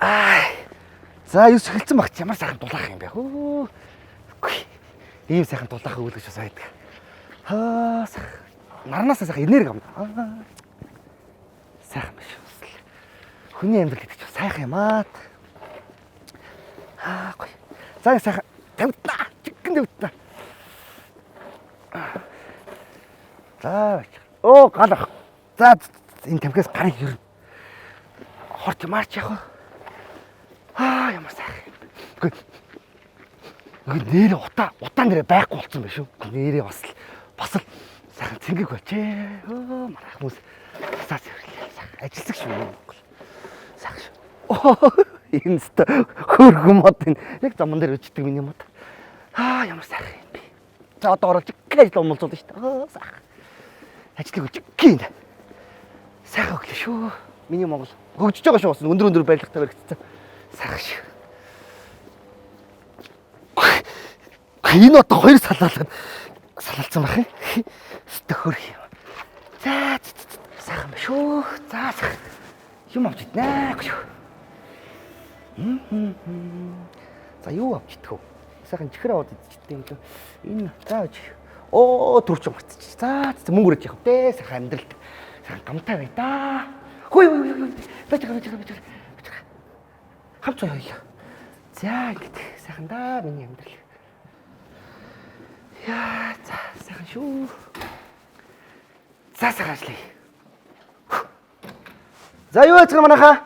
Аа. За 9 эхэлсэн багч ямар сайхан дулаах юм бэ? Хөө. Үгүй. Ийм сайхан дулаах өгүүлгэж бас байдаг. Аа сайхан. Нарнаас сайхан энерги авна. Аа. Сайхан биш бас л. Хүний амьдрал гэдэг чинь сайхан юм аа. Аа гоё. За сайхан тавигдлаа. Чигэн тавигдлаа. За бач. Оо гал ах. За энэ тамхиас гарыг ер нь хорт марч явах. Аа ямар сайхан юм. Үгүй. Үгүй нэрээ утаа нэрээ байхгүй болсон байх шүү. Нэрээ бас л сайхан цэнгэг болчээ. Өө манай хүмүүс тасаа цэвэрлээ. Сайхан ажилсаг шүү. Сайхан шүү. Энэ өстө хөөрхөн мод энэ яг заман дээр өчтдөг миний мод. Аа ямар сайхан юм бэ. За одоо оролж гэх ажил умалзуулна шүү дээ. Аа сайхан. Ажлыг өч гин. Сайхан өглөө шүү. Миний Монгол хөгжиж байгаа шүү бас өндөр өндөр барилгатай баригдсан. Сайхан шүү. Энэ одоо хоёр салаалаад салаалцсан байх юм. Өстө хөрх юм. За сайхан ба шүү. За сайхан. Юм авч иднэ гэж. За юу авч идэх вэ? Сайхан чихэр аваад идчихдэг юм лөө. Энэ за оо төрч марцчих. За мөнгө өрөөж явах дээ. Сайхан амьдралд. Сайхан гамтай бай да. Хөөе хөөе хөөе. Байж байгаа байж байгаа байж байгаа. Хамт хоёлаа. За ингэж сайхан да миний амьдрал. Яа за сайхан шүү. За сайхан ажиллая. За юу яцгаана манайхаа?